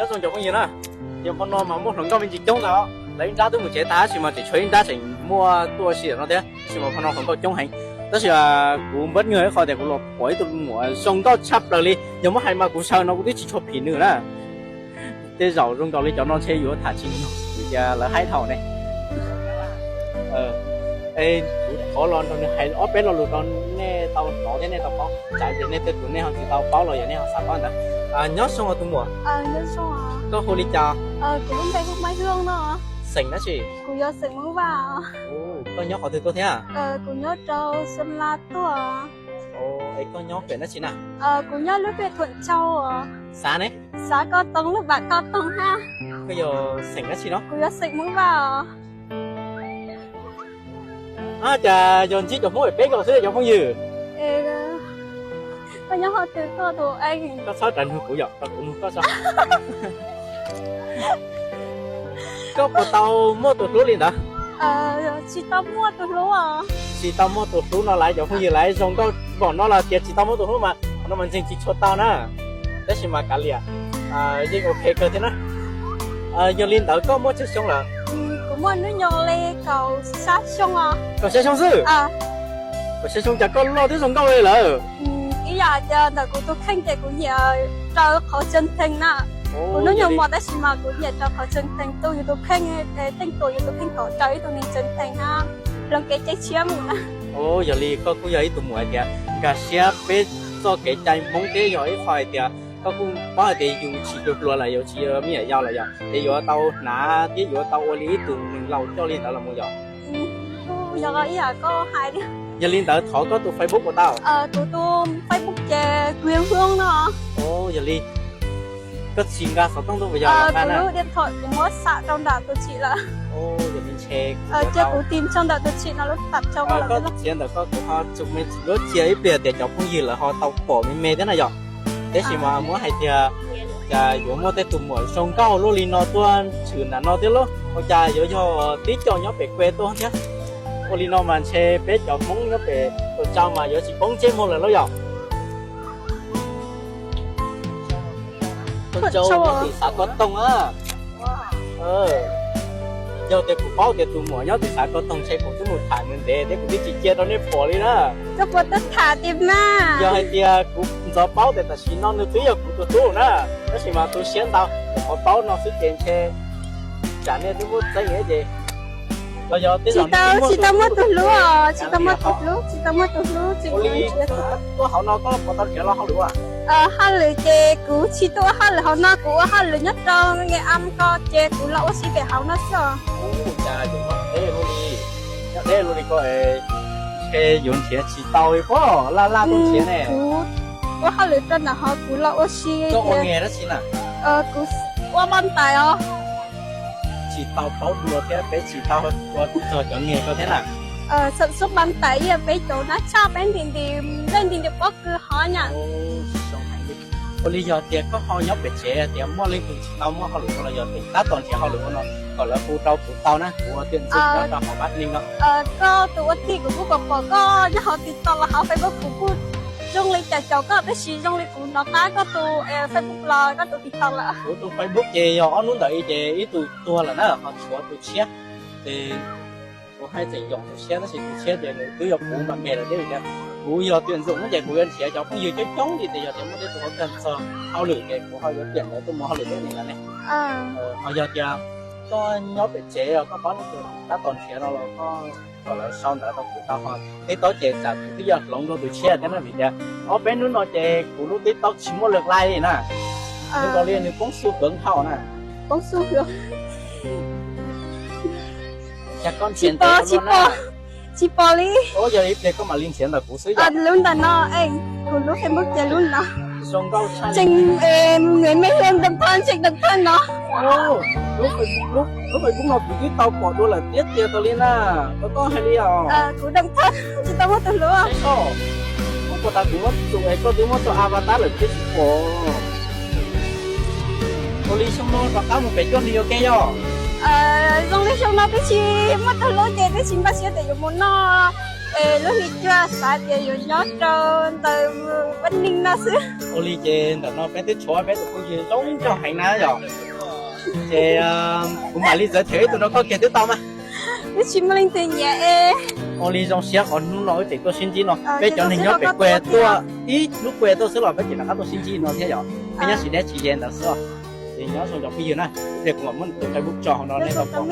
Nyob zoo cov phooj ywg na, yog hmo no mas muaj hluas nkauj me ntsis coob ntag. Lawv ib nrab twb mus tsev tag tab sis mas tseem tshuav ib nrab tseem muaj tuaj si no thiab, tab sis mas hmo no hluas nkauj coob heev. Tab sis kuv npab nyuag ib qho tias kuv los pom ib tug muam zoo nkauj tshaj plaws li, yog muab hais mas kuv sawv no kuv twb tsis tshua phim nws na. Tej zaum zoo nkaus li cov no ntshe yuav tham tsis nyog vim tias lawv haib dhau ne. Es kuv thov los nrog nws hais ob peb lo lus rau nej tau hnov thiab nej tau paub, tsam ces nej tej tus nej ho tsis tau paub los yog nej ho xav paub ntawd. Nyob zoo os tus muam. Koj hu li cas? Xeem dab tsi? Koj nyob qhov twg tuaj thiab? Es koj nyob pem dab tsi na? Xav ne? Koj yog xeem dab tsi no? Cas yog ntsib cov Hmoob pem peb nkaus xwb cov phooj ywg. Koj txhob ras nug kuv yom, rau kuv nug koj tso. Koj puas tau muaj tus hlub li ntawd? Tsis tau muaj tus hlub no lawv cov phooj ywg lawv zoo nkauj npaum no los tias tsis tau muaj tus hlub mas qhov no mas ntseeg tsis tshua tau na. Tab sis mas kav liam, yeej ok kawg thiab na. Yog li ntawd koj muaj tsawg xyoo lawm? Kuv muaj hnub nyoog li kaum xya xyoo os. Kaum xya xyoo xwb? Kaum xya xyoo cas koj loj twb zoo nkauj li lawm? Ib yam tias ntawm kuv tus kheej ces kuv nyiam raws qhov tseg theej na. Kuv hnub nyoog muaj tab sis mas kuv nyiam raws qhov tseg theej, tu yus tus kheej, teej tua yus tus kheej kom raws ib tug neeg tseg theej na, hloov kev cai tshiab mus na. Yog li koj kuj yog ib tug muam hais tias nkag siab peb txoj kev cai Hmoob thiab yog ib qho hais tias koj kuj paub hais tias yus tsis tshua hluas lawm, yus tsis yog me nyuam yaus lawm yom, es yuav tau hnav thiab yuav tau ua li ib tug neeg laus coj li ntawd los mus yom. Yog li ntawd thov koj tus Facebook puas tau? Kuv tus Facebook ces Quyền Hương no. Yog li koj tsis nqa xov tooj tuaj puas yog? Kuv lub điện thoại kuv muab xam rau ntawm tus tshim lawm. Ces kuv tiv tso ntawm tus tshim no lub tap tso. Koj tus tshim ntawm koj kuv ho tsum me yuav cia ib pliag tias cov phooj ywg lawv ho tau pom me me thiab na yom. Tab sis mas muab hais tias cas yuav muaj tej tus muam zoo nkauj luaj li no tuaj tshwm nram no thiab lauj, ua cas yuav yog tib co nyob pem kuaj tuaj thiab. Ua li no mas ntshe peb cov Hmoob nyob pem Tuam Tsau mas yuav tsis poob ntsej muag lawm lauj yom. Tuam Tsau tim Xav Kov Toog a. Yog tias kuv paub tias tus muam nyob tim Xav Kov Toog ntshe kuv twb mus tham nws ntev thiab kuv twb tsis cia rau nej pom li na. Yog hais tias kuv ntxov paub tias tam sim no nws twb yog kuv tus hlub na, tab sis mas tu siab ntau, kuv qhov paub no xwb ces ntshe tsam nej twb muab txeeb ces los yog tej zaum tsis tau muaj tus hlub, tsis tau muaj tus hlub, tsis tau muaj tus hlub. Ua li tuaj hauv no koj puas tau nrhiav los hauj lwm ua? Hauj lwm ces kuv tsis tuaj ua hauj lwm hauv no, kuv ua hauj lwm nyob rau Nghệ An ko ces kuv los ua si pem hauv no xwb os. Ua cas yuav nyob deb luaj li, nyob deb luaj li ko, ntshe yuav nrhiav tsis tau li pob, laj laj tuaj nrhiav ne. Kuv ua hauj lwm rau ntawm hauv, kuv los ua si. Koj ua nghề dab tsi na? Kuv ua paj ntais os. Tsis tau paub dua thiab peb tsis tau ua txog cov nghề ko thiab na. Xab xub paj ntais ib yam peb cov nab tshaj peb ntim ntim, peb ntim ntim pob kws hov nyam. Ua li yog tias koj ho nyob pem tsev tias muaj leej twg tsis tau muaj hauj lwm ua los yog tias tab tom nrhiav hauj lwm ua no kom lawv hu rau kuv tau na, kuv ua tiam ntxim nyob rau hauv pab neeg no. Koj tus ua tij kuv kuj pom pom koj nyob hauv TikTok los hauv Facebook kuv kuj zoo li cas caum koj tab sis zoo li kuv hnov qab koj tus Facebook los koj tus TikTok lawm. Kuv tus Facebook ces yog ob hnub ntawd ces ib tug tuag lawm na ho tshuav tus tshiab. Ces kuv haj tseem yoom tus tshiab tab sis tus tshiab ces nws twb yog kuv mam me lawm thiab vim tias kuv yog tiam ntxim no ces kuv yuav nrhiav cov phooj ywg coob coob li ces yog tias muaj tej tus ho kawg txog hauj lwm ces kuv ho yuav tiam ntawd tuaj mus hauj lwm thiab ne. Ho yog tias koj nyob pem tsev os koj paub leej twg tab tom nrhiav no los koj kom lawv sau ntawv rau kuv tau ho. Tib tob ces tsam kuv twb yog hloov dua tus tshiab thiab na vim tias ob peb hnub no ces kuv lub TikTok tsis muaj lwm lais li na. Nws nkaus li nws poob xu hwv hauv na. Poob xu hwv. Cas koj nrhiav ntawv tsis pom, tsis pom li. Yog li ces koj mam li nrhiav ntawm kuv xwb yom. Lub ntawm no, kuv lub Facebook ces lub no. Tseem me me hlo nteem thoj, tseem nteem thoj no. Lub Facebook no kuv twb tau pom dua lawm tiag tiag tau li na. Koj, koj hais li os. Kuv nteem thoj, tsis tau muaj tus hlub. Koj puas tas kuv muab tsum es koj twb muab tso avatar lawm kuv twb tsis pom. Ua li xyoo no rov qab mus pem cuaj hli ua ke yog? Zoo li xyoo no twb tsis muaj tus hlub ces twb tsis npaj siab tias yuav mus noj Es lub hli cuaj xav tias yuav nyob rau ntawm Pab Neeg no xwb. Ua li ces ntawm no peb twb tshuav peb tus phooj ywg zoo nraug heev na yom. Ces kuv mam li txawv them ib tug rau koj kiag twb tau mas. Twb tsis muaj leej twg nyiam es. Ua li zoo siab qhov hnub no wb tseem tuaj sib ntsib no, peb cov neeg nyob pem kuaj tuaj ib lub kuaj tuaj xwb los peb tseem rov qab tuaj sib ntsib no thiab yom. Peb nyob tsis deb tsis ze ntawd xwb os. Ces nyob zoo cov phooj ywg na, ces kuv mam muab tus Facebook tso hauv no nej tau pom.